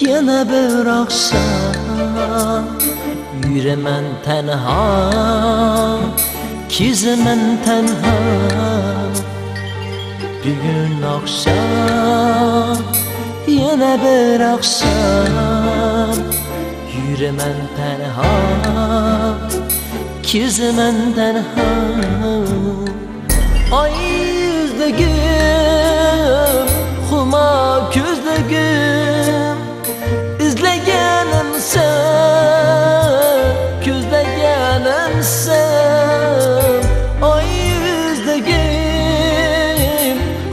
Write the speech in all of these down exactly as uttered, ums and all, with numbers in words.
يەنە بىر ئاخشام يۈرىمەن تەنھا، كېزىمەن تەنھا. بۈگۈن ئاخشام يەنە بىر ئاخشام يۈرىمەن تەنھا، كېزىمەن تەنھا. ئاي يۈزلۈكۈم، خۇما كۆزلۈكۈم، ئىزلىگەنىم سەن، كۆزلىگەنىم سەن. ئاي يۈزلۈكۈم،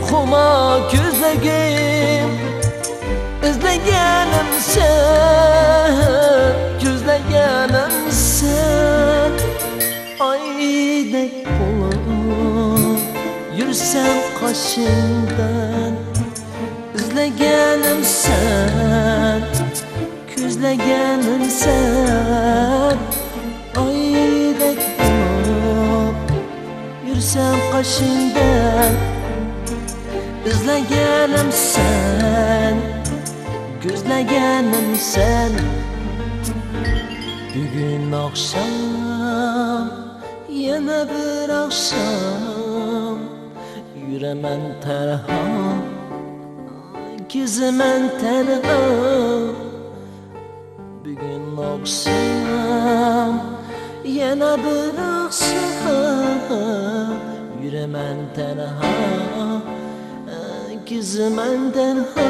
خۇما كۆزلۈكۈم، ئىزلىگەنىم سەن، كۆزلىگەنىم سەن. ئايدەك بولۇپ يۈرسەم قېشىڭدان، ئىزلىگەنىم سەن، كۆزلىگەنىم سەن. ئايدەك بولۇپ يۈرسەم قېشىڭدان، ئىزلىگەنىم سەن، كۆزلىگەنىم سەن. بۈگۈن ئاخشام يەنە بىر ئاخشام يۈرىمەن تەنھا، كېزىمەن تەنھا. بۈگۈن ئاخشام يەنە بىر ئاخشام يۈرىمەن تەنھا، كېزىمەن تەنھا.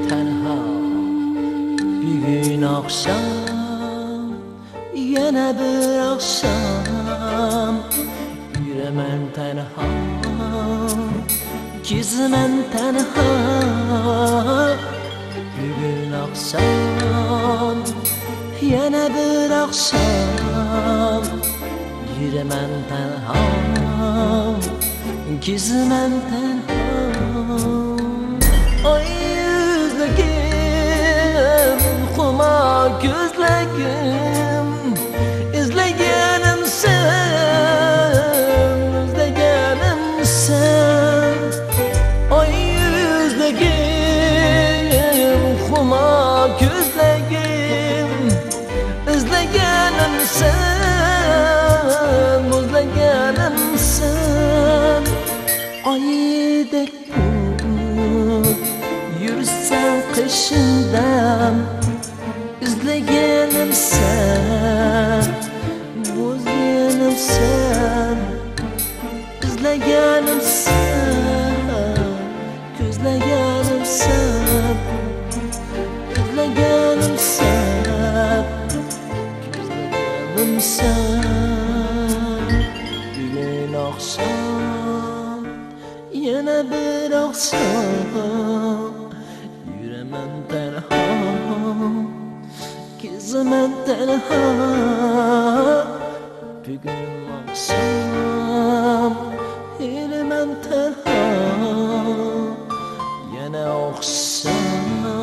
تەنھا بۈگۈن ئاخشام، يەنە بىر ئاخشام يۈرىمەن تەنھا، كېزىمەن تەنھا. بۈگۈن ئاخشام يەنە بىر ئاخشام يۈرىمەن تەنھا، كېزىمەن تەنھا. ئاي يۈزلۈكۈم، خۇما كۆزلۈكۈم، ئىزلىگەنىم سەن، ئىزلىگەنىم سەن. ئاي يۈزلۈكۈم، خۇما كۆزلۈكۈم، ئىزلىگەنىم سەن، ئىزلىگەنىم سەن. ئايدەك بولۇپ يۈرسەم قېشىڭدان، ئىزلىگەنىم سەن، بۇزغىنىم سەن، ئىزلىگەنىم سەن، كۆزلىگەنىم سەن، ئىزلىگەنىم سەن، كۆزلىگەنىم سەن. بۈگۈن ئاخشام يەنە بىر ئاخشام يۈرىمەن تەنھا، كېزىمەن تەنھا. بۈگۈن ئاخشام ھېلىمەن تەنھا، يەنە ئاخشام